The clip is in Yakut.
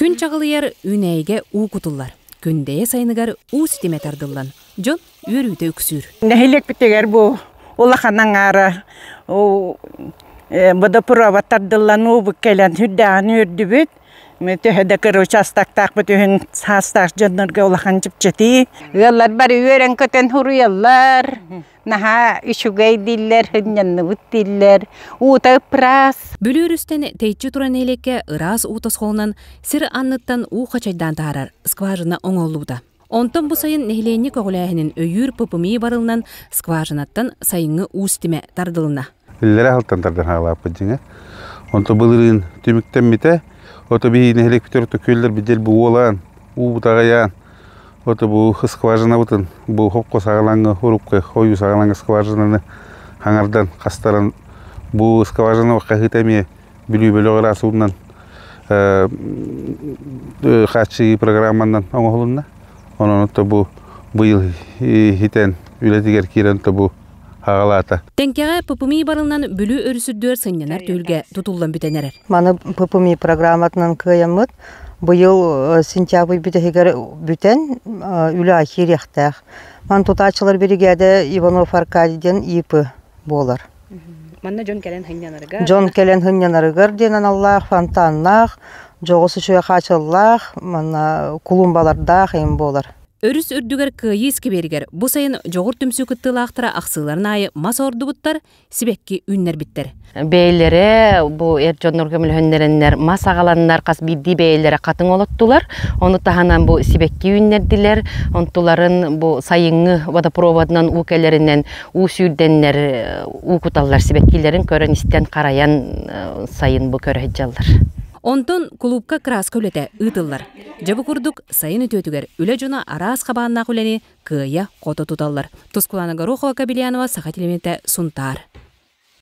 Күн чаҕылыйар үүнээйигэ уу кутуллар. Күндэйэ сайыныгар уу ситимэ тардыллан, дьон үөрүүтэ үксүүр. Нэһилиэкпитигэр бу улахан аҥаара водопровод тардыллан уубут кэлэн сүрдээҕин үөрдүбүт. Төһө да кыра участоктаахпыт үһүн саастаах дьоннорго улахан чэпчэтии. Ыаллар бары үөрэн-көтөн суруйаллар. Наһаа үчүгэй дииллэр, сынньанныбыт дииллэр. Уута ыпраас. Бүлүү өрүстэн тэйиччи туран нэһилиэккэ ыраас уу тосхолунан сир анныттан уу хачайдаан таһаарар скважина оҥоһуллубута. Онтон бу сайын нэһилиэнньэ көҕүлээһинин өйүүр ППМИ барылынан скважинаттан сайыҥҥы уу ситимэ тардылынна. Иллэрэ алтан тардан хаалааппыт дьиҥэ. Онто былырыын түмүктэммитэ. Ото биһи нэһилиэкпитигэр күөллэр бидэл бу уолаан, уу бутаҕайаан, ото бу скважинабытын бу хопко саҕалаҥҥа урукка хойуу саҕалаҥҥа скважинаны хаҥардан хастаран бу скважина хаһыыта эмиэ Бүлүү бөлөҕөр ыраас уунан хааччыйыы программанан оҥоһулунна. Онон ото бу быйыл хитэн үлэтигэр киирэн то бу хаҕалаата. Тэҥкэҕэ ППМИ барылынан Бүлүү өрүс үрдүгэр сынньанар түһүлгэ тутуллан бүтэн эрэр. Маны ППМИ программатынан кыайаммыт быйыл сентябрь бүтэһигэр бүтэн үлэ киириэхтээх. Ман тутааччылар биригээдэ Иванов Аркадий диэн ИП буолар. Манна дьон кэлэн сынньанарыгар? Дьон кэлэн сынньанарыгар диэн аналлаах фонтаннаах, дьоҕус үчүгэй хаачыллаах, манна клумбалардаах им буолар. Өрүс үрдүгэр Кыайыы искибиэригэр бу сайын Дьоҕур түмсүү кыттыылаахтара ахсыыларын аайы мас ордубуттар, сибэкки үүннэрбиттэр. Бэйэлэрэ бу эр дьоннор көмөлөһөннөрөннөр мас аҕаланнар хас биирдии бэйэлэрэ хатыҥ олоттулар. Ону таһынан бу сибэкки үүннэрдилэр. Онтуларын бу сайыҥҥы водопроводынан уу кэлэринэн уу сүүрдэннэр уу куталлар сибэккилэрин көрөн-истэн харайан сайын бу көрө сылдьаллар. Онтон кулуупка краска үлэтэ ыытыллар. Дьэ бу курдук сайын үтүөтүгэр үлэ дьоно араас хабааннаах үлэни кыайа-хото туталлар. Тускулана Горохова Кабельянова, Саха телевидениетэ, Сунтаар.